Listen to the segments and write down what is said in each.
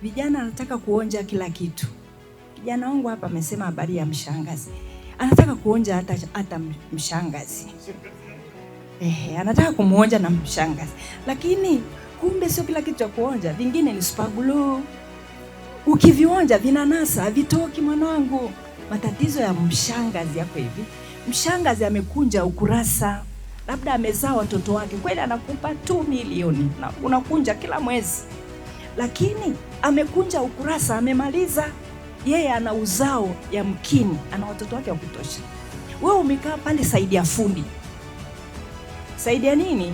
Vijana anataka kuonja kila kitu. Kijana wangu hapa amesema habari ya mshangazi, anataka kuonja hata mshangazi. Anataka kumuonja na mshangazi, lakini kumbe sio kila kitu cha kuonja. Vingine ni super glue, ukivionja vinanasa, havitoki mwanangu. Matatizo ya mshangazi yako hivi, mshangazi amekunja ukurasa, labda amezaa watoto wake kweli, anakupa 2 milioni na unakunja kila mwezi, lakini amekunja ukurasa, amemaliza. Yeye ana uzao ya mkini, ana watoto wake wa kutosha. Wewe umekaa pale saidi ya fundi. Saidi ya nini?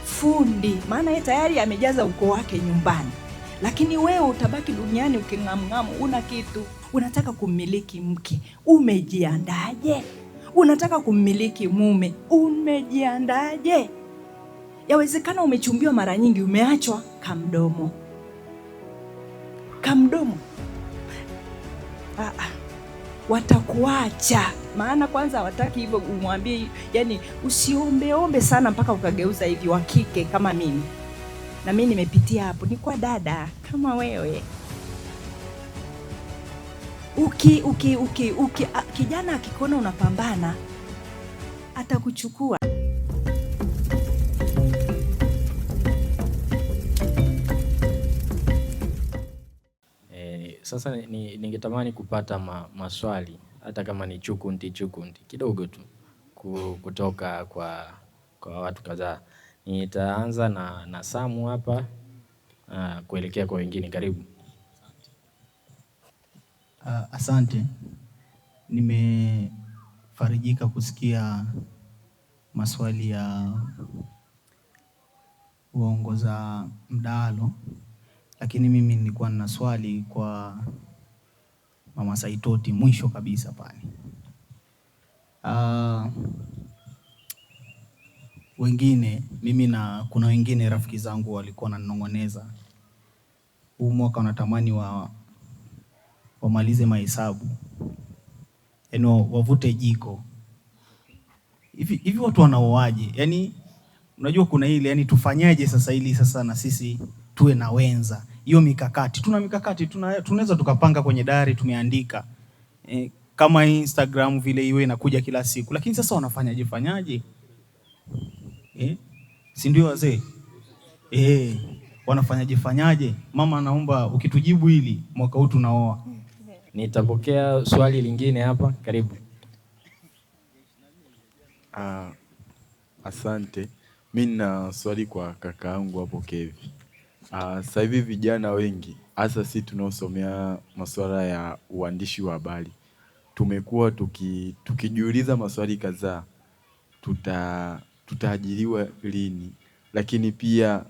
Fundi. Maana yeye tayari amejaza ukoo wake nyumbani, lakini wewe utabaki duniani uking'amng'amu, una kitu. Unataka kumiliki mke, umejiandaje? Unataka kumiliki mume, umejiandaje? Yawezekana umechumbiwa mara nyingi, umeachwa kamdomo. Kamdomo. Watakuacha. Maana kwanza hawataki hivyo umwambie, yani usiombeombe sana mpaka ukageuza hivi wa kike kama mimi. Na mimi nimepitia hapo, ni kwa dada kama wewe. Kijana akikuona unapambana atakuchukua. Sasa ningetamani kupata maswali hata kama ni chukunti chukunti kidogo tu kutoka kwa watu kadhaa. Nitaanza na Samu hapa kuelekea kwa wengine. Karibu. Asante. Nimefarijika kusikia maswali ya uongoza mdahalo, lakini mimi nilikuwa nina swali kwa Mama Saitoti mwisho kabisa pale. Wengine mimi na kuna wengine rafiki zangu walikuwa wananong'oneza huu mwaka wanatamani wamalize mahesabu, yaani wavute jiko. Hivi watu wanaoaje? Yaani unajua kuna ile yani tufanyaje sasa ili sasa na sisi tuwe na wenza. Hiyo mikakati, tuna mikakati, tunaweza tukapanga kwenye diary tumeandika. Kama Instagram vile iwe inakuja kila siku. Lakini sasa wanafanyaje fanyaje? Si ndio wazee? Wanafanyaje fanyaje? Mama naomba ukitujibu hili mwaka huu tunaoa. Nitapokea swali lingine hapa, karibu. Asante. Mimi nina swali kwa kakaangu hapo Kevi. Sasa hivi vijana wengi hasa si tunaosomea masuala ya uandishi wa habari tumekuwa tukijiuliza maswali kadhaa, tutaajiriwa lini? Lakini pia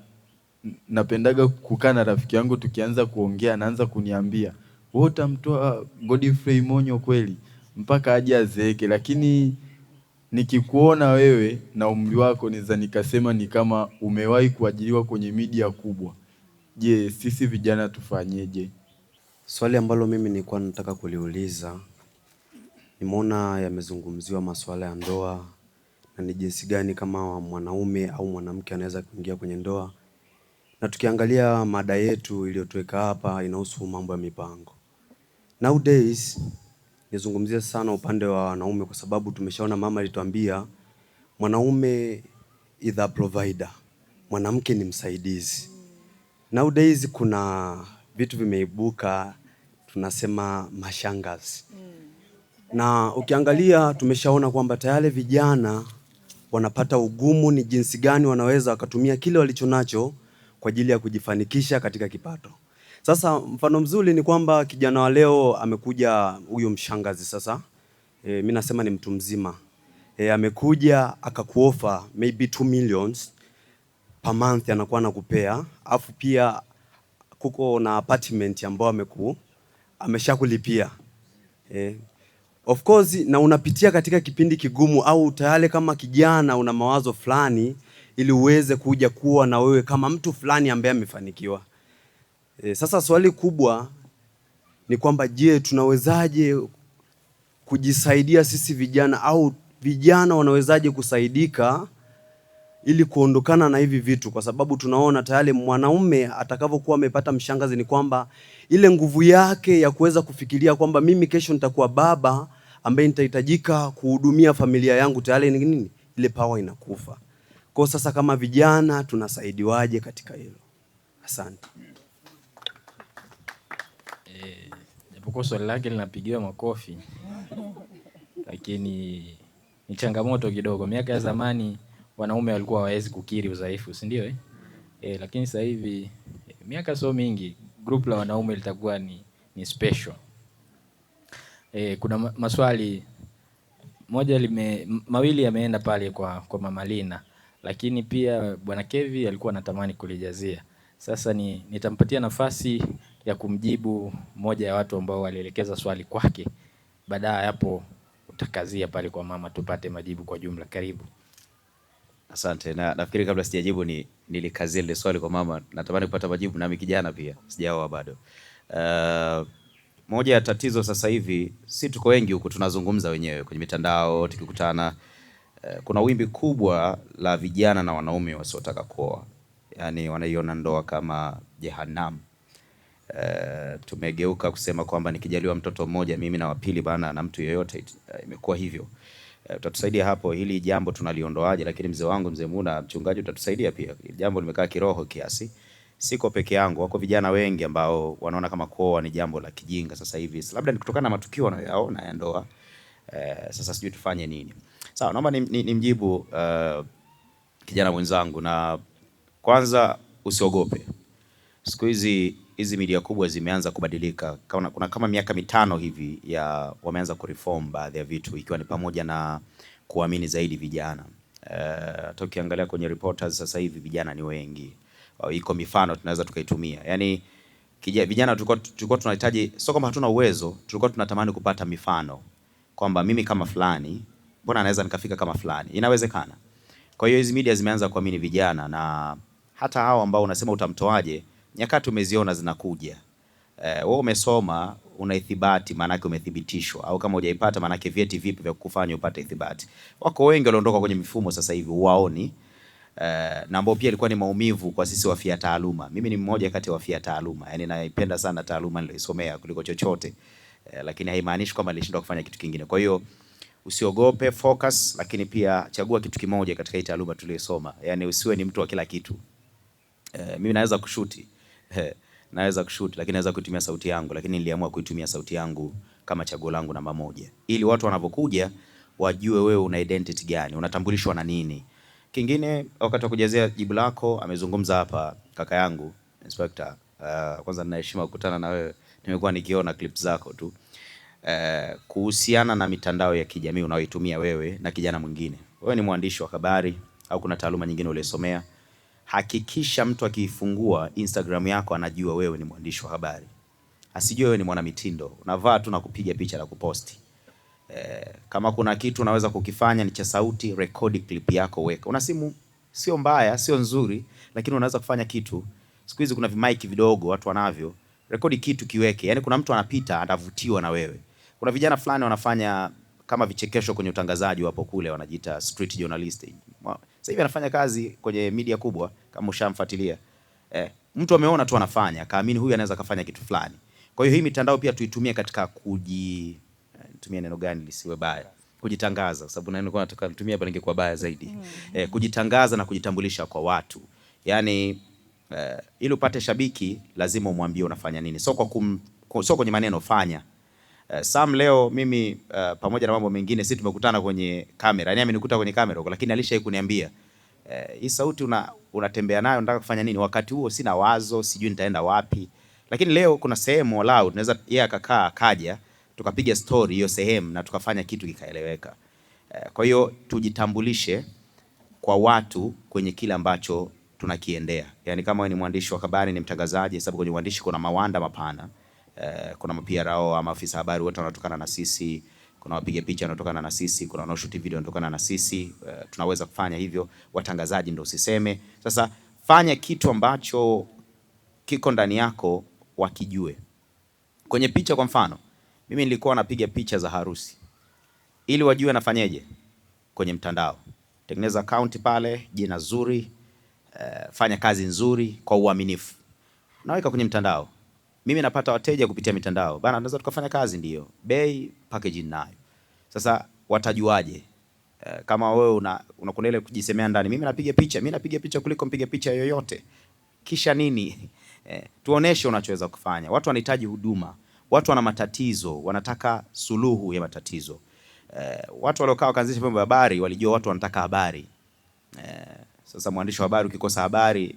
napendaga kukaa na rafiki yangu, tukianza kuongea anaanza kuniambia wewe utamtoa Godfrey Monyo kweli mpaka aje azeeke? Lakini nikikuona wewe na umri wako naweza nikasema ni kama umewahi kuajiriwa kwenye media kubwa. Je, sisi vijana tufanyeje? Swali ambalo mimi nilikuwa nataka kuliuliza, nimeona yamezungumziwa masuala ya ndoa na ni jinsi gani kama mwanaume au mwanamke anaweza kuingia kwenye ndoa. Na tukiangalia mada yetu iliyotuweka hapa inahusu mambo ya mipango. Nowadays nizungumzie sana upande wa wanaume kwa sababu tumeshaona mama alituambia mwanaume is a provider, mwanamke ni msaidizi. Nowadays kuna vitu vimeibuka tunasema mashangazi. Na ukiangalia tumeshaona kwamba tayari vijana wanapata ugumu ni jinsi gani wanaweza wakatumia kile walichonacho kwa ajili ya kujifanikisha katika kipato. Sasa mfano mzuri ni kwamba kijana wa leo amekuja huyo mshangazi sasa. Mimi nasema ni mtu mzima. Amekuja akakuofa maybe 2 millions per month anakuwa anakupea, afu pia kuko na apartment ambayo ameshakulipia. Of course na unapitia katika kipindi kigumu au tayari kama kijana una mawazo fulani ili uweze kuja kuwa na wewe kama mtu fulani ambaye amefanikiwa. Sasa swali kubwa ni kwamba je, tunawezaje kujisaidia sisi vijana au vijana wanawezaje kusaidika ili kuondokana na hivi vitu, kwa sababu tunaona tayari mwanaume atakavyokuwa amepata mshangazi ni kwamba ile nguvu yake ya kuweza kufikiria kwamba mimi kesho nitakuwa baba ambaye nitahitajika kuhudumia familia yangu, tayari ni nini, ile power inakufa. Kwa sasa kama vijana tunasaidiwaje katika hilo? Asante. Japokuwa swali lake linapigiwa makofi, lakini ni changamoto kidogo. Miaka ya zamani wanaume walikuwa hawawezi kukiri udhaifu, si ndio eh? Lakini sasa hivi miaka sio mingi, group la wanaume litakuwa ni special. Kuna maswali moja mawili yameenda pale kwa Mama Lina, lakini pia Bwana Kevi alikuwa anatamani kulijazia. Sasa nitampatia nafasi ya kumjibu mmoja ya watu ambao walielekeza swali kwake. Baadaye hapo utakazia pale kwa mama tupate majibu kwa jumla. Karibu. Asante. Na nafikiri kabla sijajibu nilikazia lile swali kwa mama, natamani kupata majibu nami kijana pia sijaoa bado. Moja ya tatizo sasa hivi, si tuko wengi huku tunazungumza wenyewe kwenye mitandao tukikutana, kuna wimbi kubwa la vijana na wanaume wasiotaka kuoa. Yaani wanaiona ndoa kama jehanamu. Tumegeuka kusema kwamba nikijaliwa mtoto mmoja mimi na wa pili bana na mtu yeyote, imekuwa hivyo. Utatusaidia hapo, hili jambo tunaliondoaje? Lakini mzee wangu mzee Muna mchungaji utatusaidia pia. Hili jambo limekaa kiroho kiasi. Siko peke yangu, wako vijana wengi ambao wanaona kama kuoa ni jambo la kijinga sasa hivi. Labda ni kutokana na matukio wanayoyaona ya ndoa. Sasa sijui tufanye nini. Sawa, naomba nimjibu kijana mwenzangu, na kwanza usiogope. Siku hizi hizi media kubwa zimeanza kubadilika. Kuna kama miaka 5 hivi ya wameanza kureform baadhi ya vitu, ikiwa ni pamoja na kuamini zaidi vijana. Hata ukiangalia kwenye reporters sasa hivi vijana ni wengi. Iko mifano tunaweza tukaitumia. Yaani vijana tulikuwa tunahitaji, sio kama hatuna uwezo, tulikuwa tunatamani kupata mifano kwamba mimi kama fulani, mbona naweza nikafika kama fulani? Inawezekana. Kwa hiyo hizi media zimeanza kuamini vijana, na hata hao ambao unasema utamtoaje, nyakati umeziona zinakuja. Wewe umesoma, una ithibati, maana yake umethibitishwa, au kama hujaipata maana yake vyeti vipi vya kukufanya upate ithibati. Wako wengi waliondoka kwenye mifumo sasa hivi huwaoni. Na ambao pia ilikuwa ni maumivu kwa sisi wafia taaluma. Mimi ni mmoja kati ya wafia taaluma. Yaani naipenda sana taaluma niliyoisomea kuliko chochote. Lakini haimaanishi kwamba nilishindwa kufanya kitu kingine. Kwa hiyo usiogope, focus, lakini pia chagua kitu kimoja katika hii taaluma tuliyosoma. Yaani usiwe ni mtu wa kila kitu. Mimi naweza kushuti. Naweza kushoot, lakini naweza kutumia sauti yangu, lakini niliamua kuitumia sauti yangu kama chaguo langu namba 1, ili watu wanapokuja wajue wewe una identity gani, unatambulishwa na nini. Kingine, wakati wa kujazia jibu lako, amezungumza hapa kaka yangu Inspector. Kwanza nina heshima kukutana na wewe, nimekuwa nikiona clips zako tu. Kuhusiana na mitandao ya kijamii unayoitumia wewe na kijana mwingine. Wewe ni mwandishi wa habari au kuna taaluma nyingine uliyosomea? Hakikisha mtu akiifungua Instagram yako anajua wewe ni mwandishi wa habari. Asijue wewe ni mwanamitindo. Unavaa tu na kupiga picha na kuposti. Kama kuna kitu unaweza kukifanya ni cha sauti, rekodi clip yako weka. Una simu sio mbaya, sio nzuri, lakini unaweza kufanya kitu. Siku hizi kuna vimic vidogo watu wanavyo. Rekodi kitu kiweke. Yaani kuna mtu anapita atavutiwa na wewe. Kuna vijana fulani wanafanya kama vichekesho kwenye utangazaji, wapo kule wanajiita street journalist. Sasa hivi anafanya kazi kwenye media kubwa kama ushamfuatilia. Mtu ameona tu anafanya, kaamini huyu anaweza kafanya kitu fulani. Kwa hiyo hii mitandao pia tuitumie katika tumia neno gani lisiwe baya? Kujitangaza, kwa sababu neno nataka nitumie hapa ningekuwa baya zaidi. Kujitangaza na kujitambulisha kwa watu. Yaani ili upate shabiki lazima umwambie unafanya nini. Sio sio kwenye maneno, fanya. Sam leo mimi pamoja na mambo mengine sisi tumekutana kwenye kamera. Yaani amenikuta kwenye kamera lakini alishawahi kuniambia hii sauti unatembea nayo unataka kufanya nini? Wakati huo sina wazo, sijui nitaenda wapi. Lakini leo kuna sehemu walau tunaweza yeye akakaa akaja tukapiga story hiyo sehemu na tukafanya kitu kikaeleweka. Kwa hiyo tujitambulishe kwa watu kwenye kile ambacho tunakiendea. Yaani kama wewe ni mwandishi wa habari, ni mtangazaji, sababu kwenye uandishi kuna mawanda mapana. Kuna ma-PRO ama afisa habari wote wanatokana na sisi, kuna wapiga picha wanatokana na sisi, kuna wanaoshoot video wanatokana na sisi. Tunaweza kufanya hivyo. Watangazaji ndio usiseme. Sasa fanya kitu ambacho kiko ndani yako wakijue. Kwenye picha kwa mfano, mimi nilikuwa napiga picha za harusi ili wajue nafanyeje kwenye mtandao. Tengeneza account pale, jina zuri, fanya kazi nzuri kwa uaminifu. Naweka kwenye mtandao. Mimi napata wateja kupitia mitandao. Bana, tunaweza tukafanya kazi, ndio. Bei package ninayo. Sasa watajuaje? Kama wewe una kuna ile kujisemea ndani, mimi napiga picha, mimi napiga picha kuliko mpiga picha yoyote. Kisha nini? Tuoneshe unachoweza kufanya. Watu wanahitaji huduma. Watu wana matatizo, wanataka suluhu ya matatizo. Watu waliokaa wakaanzisha vyombo vya habari walijua watu wanataka habari. Sasa mwandishi wa habari ukikosa habari,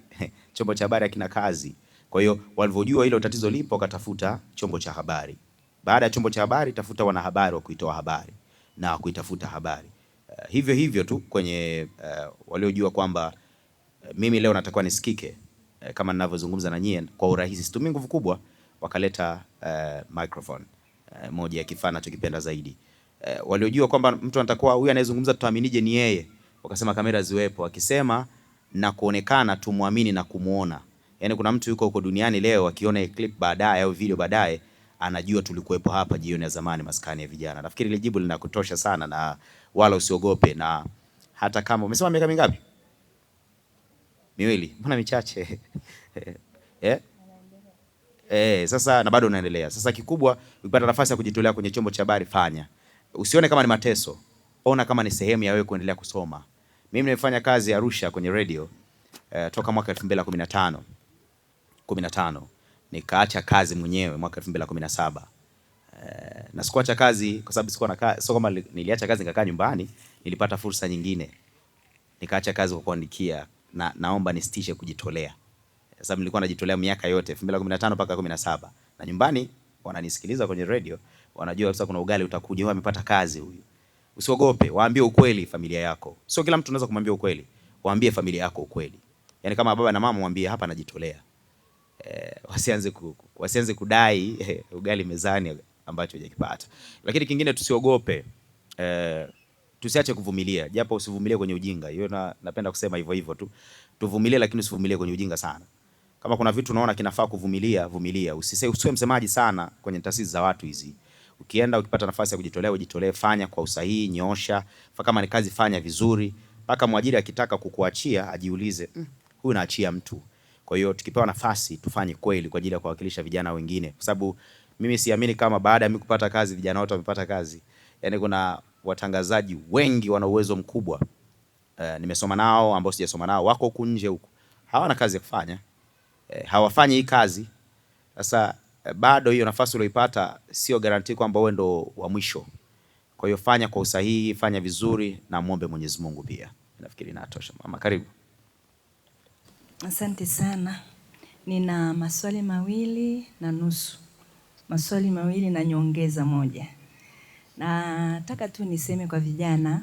chombo cha habari hakina kazi. Kwa hiyo walivyojua hilo tatizo lipo, wakatafuta chombo cha habari. Baada ya chombo cha habari, tafuta wanahabari wa kuitoa habari na kuitafuta habari. Hivyo hivyo tu kwenye waliojua kwamba mimi leo natakiwa nisikike kama ninavyozungumza na nyie kwa urahisi, situmii nguvu kubwa, wakaleta microphone, moja ya kifaa nachokipenda zaidi. Waliojua kwamba mtu anatakuwa huyu anayezungumza tutaaminije ni yeye, wakasema kamera ziwepo, akisema na kuonekana tumuamini na kumuona. Yaani kuna mtu yuko huko duniani leo akiona clip baadaye au video baadaye anajua tulikuwepo hapa jioni ya zamani maskani ya vijana. Nafikiri ile jibu linakutosha sana, na wala usiogope. Na hata kama umesema miaka mingapi? Miwili. Mbona michache? Sasa na bado unaendelea. Sasa kikubwa ukipata nafasi ya kujitolea kwenye chombo cha habari fanya. Usione kama ni mateso. Ona kama ni sehemu ya wewe kuendelea kusoma. Mimi nimefanya kazi Arusha kwenye radio toka mwaka 2015. 15. Nikaacha kazi mwenyewe mwaka 2017. Na sikuacha kazi kwa sababu sikuwa na sio kama niliacha kazi nikakaa nyumbani, nilipata fursa nyingine. Nikaacha kazi kwa kuandikia na naomba nisitishe kujitolea. Sababu nilikuwa najitolea miaka yote 2015 mpaka 17. Na nyumbani wananisikiliza kwenye radio, wanajua sasa kuna ugali utakuja, huyu amepata kazi huyu. Usiogope, waambie ukweli familia yako. Sio kila mtu anaweza kumwambia ukweli. Waambie familia yako ukweli. Yaani kama baba na mama waambie hapa najitolea. Wasianze kudai ugali mezani ambacho hujakipata. Lakini kingine tusiogope, tusiache kuvumilia, japo usivumilie kwenye ujinga. Hiyo napenda kusema hivyo hivyo tu. Tuvumilie, lakini usivumilie kwenye ujinga sana. Kama kuna vitu unaona kinafaa kuvumilia, vumilia. Usiwe msemaji sana kwenye taasisi za watu hizi. Ukienda ukipata nafasi ya kujitolea, ujitolee, fanya kwa usahihi, nyoosha. Kama ni kazi fanya vizuri. Paka mwajiri akitaka kukuachia ajiulize, huyu naachia mtu. Kwa hiyo tukipewa nafasi tufanye kweli kwa ajili ya kuwakilisha vijana wengine. Kwa sababu mimi siamini kama baada ya mimi kupata kazi vijana wote wamepata kazi. Yaani kuna watangazaji wengi wana uwezo mkubwa. Nimesoma nao, ambao sijasoma nao, wako huku nje huku. Hawana kazi ya kufanya. Hawafanyi hii kazi. Sasa bado hiyo nafasi uliyoipata sio guarantee kwamba wewe ndo wa mwisho. Kwa hiyo fanya kwa usahihi, fanya vizuri na muombe Mwenyezi Mungu pia. Nafikiri inatosha. Mama, karibu. Asante sana. Nina maswali 2.5. Maswali 2 na nyongeza moja. Nataka tu niseme kwa vijana,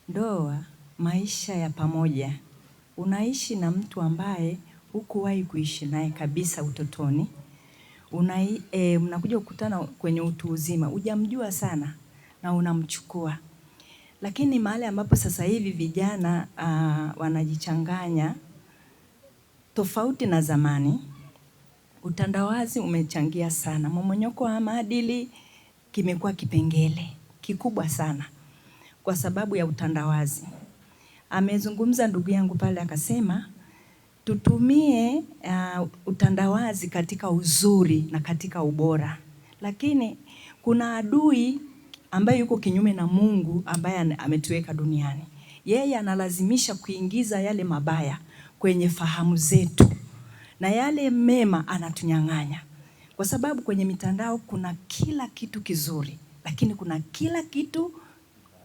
ndoa, maisha ya pamoja. Unaishi na mtu ambaye hukuwahi kuishi naye kabisa utotoni. Mnakuja kukutana kwenye utu uzima, hujamjua sana na unamchukua. Lakini mahali ambapo sasa hivi vijana wanajichanganya tofauti na zamani, utandawazi umechangia sana. Mmomonyoko wa maadili kimekuwa kipengele kikubwa sana kwa sababu ya utandawazi. Amezungumza ndugu yangu pale akasema tutumie utandawazi katika uzuri na katika ubora. Lakini kuna adui ambaye yuko kinyume na Mungu ambaye ametuweka duniani. Yeye analazimisha kuingiza yale mabaya kwenye fahamu zetu na yale mema anatunyang'anya. Kwa sababu kwenye mitandao kuna kila kitu kizuri, lakini kuna kila kitu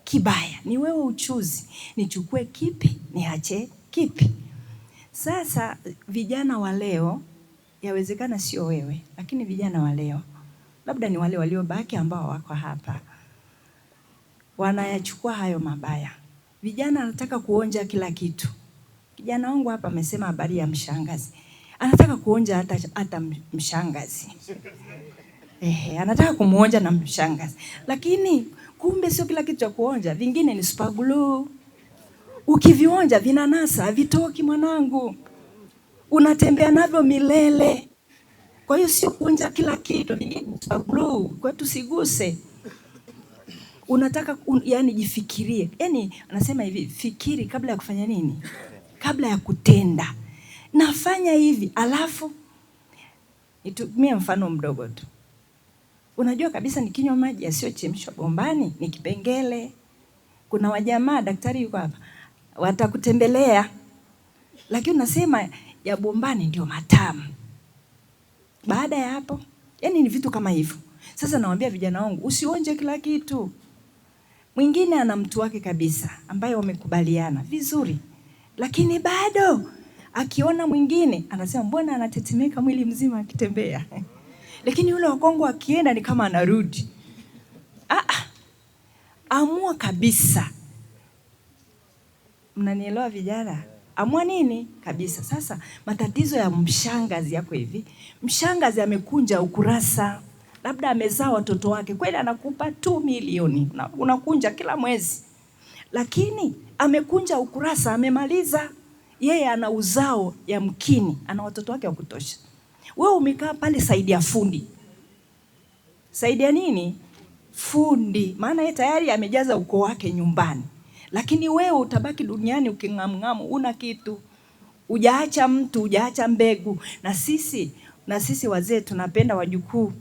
kibaya. Ni wewe uchuzi, nichukue kipi, niache kipi. Sasa vijana wa leo, yawezekana sio wewe, lakini vijana wa leo, labda ni wale waliobaki ambao wako hapa, wanayachukua hayo mabaya. Vijana wanataka kuonja kila kitu. Kijana wangu hapa amesema habari ya mshangazi. Anataka kuonja hata mshangazi. Anataka kumuonja na mshangazi. Lakini kumbe sio kila kitu cha kuonja, vingine ni super glue. Ukivionja vinanasa, havitoki mwanangu. Unatembea navyo milele. Kwa hiyo sio kuonja kila kitu, vingine ni super glue, kwa hiyo tusiguse. Unataka yani jifikirie. Yani anasema hivi, fikiri kabla ya kufanya nini? Kabla ya kutenda. Nafanya hivi, alafu nitumie mfano mdogo tu. Unajua kabisa nikinywa maji yasiyochemshwa bombani ni kipengele. Kuna wajamaa, daktari yuko hapa, watakutembelea. Lakini unasema ya bombani ndio matamu. Baada ya hapo, yani ni vitu kama hivyo. Sasa nawaambia vijana wangu, usionje kila kitu. Mwingine ana mtu wake kabisa ambaye wamekubaliana vizuri, lakini bado akiona mwingine anasema mbona anatetemeka mwili mzima akitembea. Lakini yule wa kwangu akienda ni kama anarudi. Amua kabisa. Mnanielewa vijana? Amua nini? Kabisa. Sasa matatizo ya mshangazi yako hivi. Mshangazi amekunja ukurasa, labda amezaa watoto wake, kweli anakupa 2 milioni, unakunja kila mwezi. Lakini amekunja ukurasa, amemaliza. Yeye ana uzao ya mkini, ana watoto wake wa kutosha. Wewe umekaa pale saidi ya fundi. Saidi ya nini? Fundi. Maana yeye tayari amejaza ukoo wake nyumbani. Lakini wewe utabaki duniani ukingamngamu, una kitu. Hujaacha mtu, hujaacha mbegu. Na sisi wazee tunapenda wajukuu.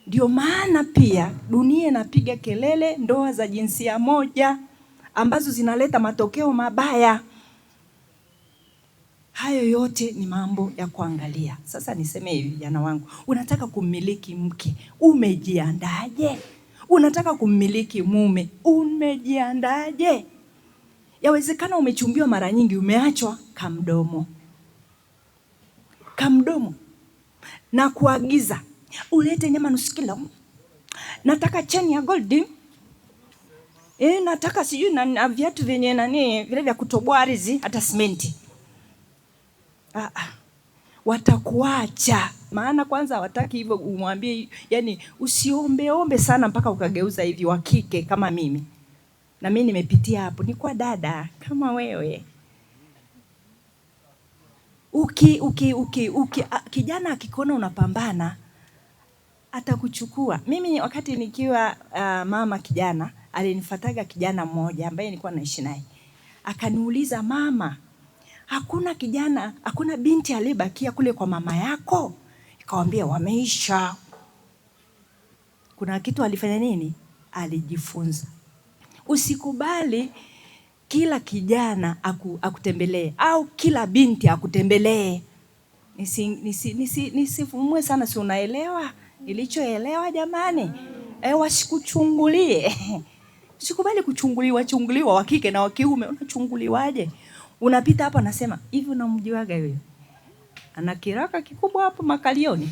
Ndio maana pia dunia inapiga kelele ndoa za jinsia moja ambazo zinaleta matokeo mabaya. Hayo yote ni mambo ya kuangalia. Sasa niseme hivi vijana wangu, unataka kumiliki mke, umejiandaje? Unataka kumiliki mume, umejiandaje? Yawezekana umechumbiwa mara nyingi, umeachwa kamdomo. Kamdomo. Na kuagiza ulete nyama nusu kilo. Nataka cheni ya gold. Nataka sijui na viatu vyenye nani, vile vya kutoboa ardhi hata simenti. Watakuacha. Maana kwanza hawataki hivyo umwambie, yani usiombeombe sana mpaka ukageuza hivi wa kike kama mimi. Na mimi nimepitia hapo, ni kwa dada kama wewe. Kijana akikuona unapambana atakuchukua. Mimi wakati nikiwa mama kijana, alinifuataga kijana mmoja ambaye nilikuwa naishi naye. Akaniuliza, mama, hakuna kijana, hakuna binti aliyebakia kule kwa mama yako? Nikamwambia wameisha. Kuna kitu alifanya nini? Alijifunza. Usikubali kila kijana akutembelee au kila binti akutembelee. Nisifumue sana, si unaelewa nilichoelewa jamani? Wasikuchungulie. Usikubali kuchunguliwa chunguliwa wa kike na wa kiume. Unachunguliwaje? Unapita hapo anasema, hivi unamjuaga yule? Ana kiraka kikubwa hapo makalioni.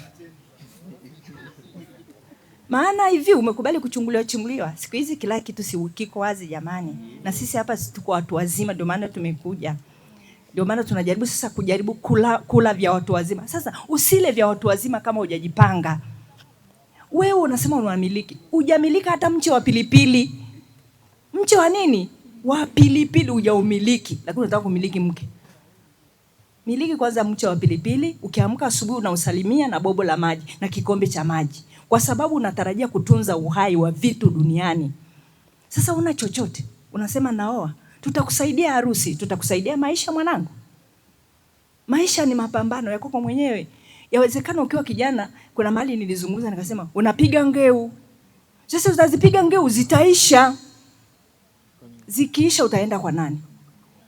Maana hivi umekubali kuchunguliwa chunguliwa. Siku hizi kila kitu si kiko wazi jamani. Na sisi hapa tuko watu wazima, ndio maana tumekuja. Ndio maana tunajaribu sasa kujaribu kula vya watu wazima. Sasa usile vya watu wazima kama hujajipanga. Wewe unasema unamiliki. Hujamiliki hata mche wa pilipili. Mche wa nini? Wa pilipili hujaumiliki, lakini unataka kumiliki mke. Miliki kwanza mche wa pilipili, ukiamka asubuhi unausalimia na bobo la maji na kikombe cha maji. Kwa sababu unatarajia kutunza uhai wa vitu duniani. Sasa una chochote, unasema naoa, tutakusaidia harusi, tutakusaidia maisha mwanangu. Maisha ni mapambano yako kwa mwenyewe. Yawezekana ukiwa kijana, kuna mahali nilizungumza nikasema unapiga ngeu. Sasa utazipiga ngeu zitaisha. Zikiisha utaenda kwa nani?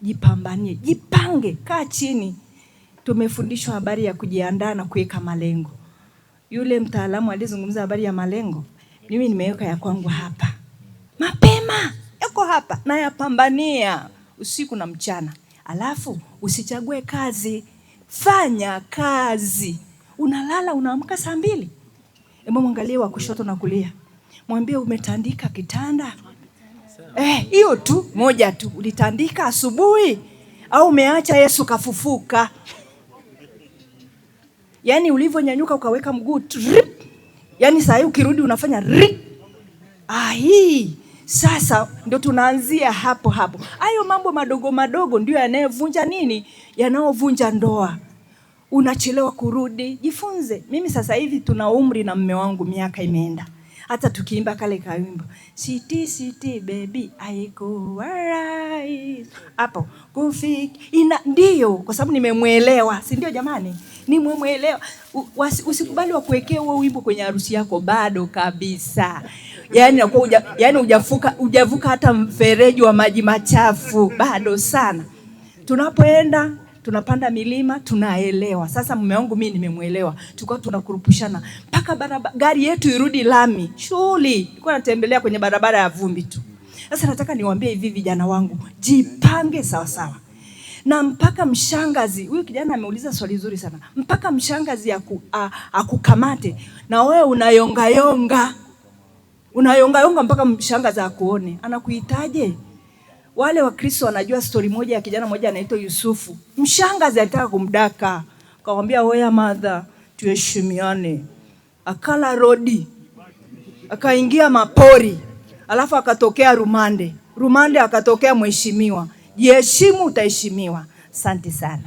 Jipambanie, jipange, kaa chini. Tumefundishwa habari ya kujiandaa na kuweka malengo. Yule mtaalamu alizungumza habari ya malengo, mimi nimeweka ya kwangu hapa. Mapema yako hapa na yapambania usiku na mchana. Alafu usichague kazi, fanya kazi. Unalala unaamka saa 2. Hebu mwangalie wa kushoto na kulia. Mwambie umetandika kitanda. Hiyo tu moja tu ulitandika asubuhi au umeacha Yesu kafufuka? Yaani ulivyonyanyuka ukaweka mguu trip. Yaani saa hii ukirudi unafanya rip. Hii sasa ndio tunaanzia hapo hapo. Hayo mambo madogo madogo ndio yanayovunja nini? Yanayovunja ndoa. Unachelewa kurudi, jifunze. Mimi sasa hivi tuna umri na mume wangu, miaka imeenda. Hata tukiimba kale kawimbo siti siti baby haikuwa rahisi hapo kufiki ina, ndio kwa sababu nimemwelewa, si ndio jamani? Nimemwelewa. Usikubali wakuwekee huo wimbo kwenye harusi yako bado kabisa. Yaani nakuwa yaani hujavuka hata mfereji wa maji machafu bado sana. Tunapoenda tunapanda milima tunaelewa. Sasa mume wangu mimi nimemwelewa, tulikuwa tunakurupushana mpaka gari yetu irudi lami. Shughuli nilikuwa natembelea kwenye barabara ya vumbi tu. Sasa nataka niwaambie hivi vijana wangu, jipange sawa sawa. Na mpaka mshangazi, huyu kijana ameuliza swali zuri sana, mpaka mshangazi akukamate na wewe unayongayonga. Unayongayonga mpaka mshangazi akuone. Anakuitaje? Wale Wakristo wanajua stori moja ya kijana mmoja anaitwa Yusufu. Mshangazi alitaka kumdaka. Akamwambia, oya mother, tuheshimiane. Akala rodi. Akaingia mapori. Alafu akatokea rumande. Rumande akatokea mheshimiwa. Jiheshimu utaheshimiwa. Asante sana.